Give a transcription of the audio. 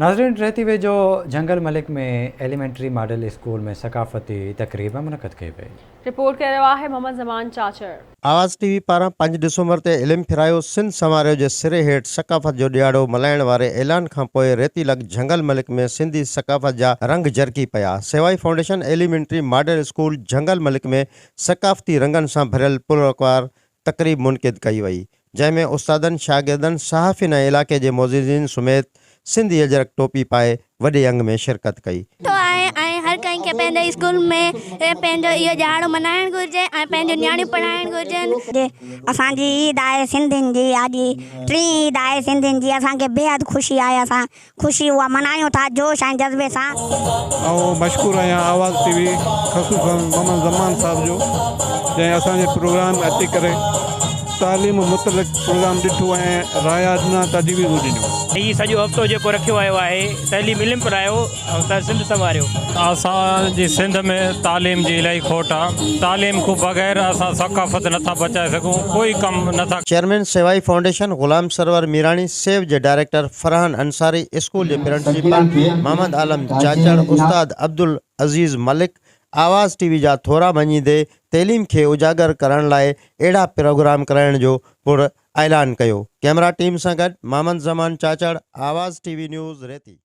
ناظرين ريتي ويجهو جهنگل ملڪ ۾ ايليمينٽري ماڊل اسڪول ۾ ثقافتي تقريب منعقد ڪئي وئي. رپورٽ ڪري رهيو آهي محمد زمان چاچڙ. آواز ٽي وي پاران پنج ڊسمبر تي علم ڦرايو سنڌ سنواريو جي سري هيٺ ثقافت جو ڏهاڙو ملهائڻ واري اعلان کان پوء ريتي لڳ جهنگل ملڪ ۾ سنڌي ثقافت جا رنگ جرڪي پيا. Sewai foundation elementary model school Jhangal Malik ۾ ثقافتي رنگن سان ڀريل پروقار تقريب منعقد ڪئي وئي، جنهن ۾ استادن، شاگردن، صحافين ۽ علائقي جي معززين سميت سنڌي اجرڪ ٽوپي پائي وڏي انگ ۾ شرڪت ڪئي. سٺو آهي ۽ هر ڪنهن کي پنهنجي اسڪول ۾ پنهنجو اهو ڏهاڙو ملهائڻ گهرجي ۽ پنهنجون نياڻيون پڙهائڻ گهرجن. اسان جي عيد آهي سنڌين جي اڄ ٽين عيد آهي سنڌين جي اسان کي بيحد خوشي آهي اسان خوشي اها ملهايون ٿا جوش ۽ جذبي سان. آئون مشڪور آهيان آواز ٽي وي خصوصا محمد زمان صاحب جو جنهن اسان جي پروگرام ۾ اچي ڪري تعليم متعلق پروگرام ڏٺو ۽ رايا ڏنا تجويزون ڏنيون. هي سڄو هفتو جيڪو رکيو ويو آهي تعليم علم پرايو ۽ ته سنڌ سنواريو. اسان جي سنڌ ۾ تعليم جي الاهي کوٽ آ تعليم کان بغير اسان ثقافت نٿا بچائي سگهون ڪوئي ڪم نٿا. Chairman Sewai foundation Ghulam Sarwar Mirani, save جي ڊائريڪٽر فرحان انصاري، اسڪول جي پرنسپل محمد عالم چاچڙ، استاد عبدالعزيز ملڪ آواز ٽي وي جا ٿورا مڃيندي تعليم کي اجاگر ڪرڻ لاء اهڙا پروگرام ڪرائڻ جو پڻ اعلان ڪيو. ڪئميرا ٽيم سان گڏ Muhammad Zaman Chachar, Awaz T V news, Reti.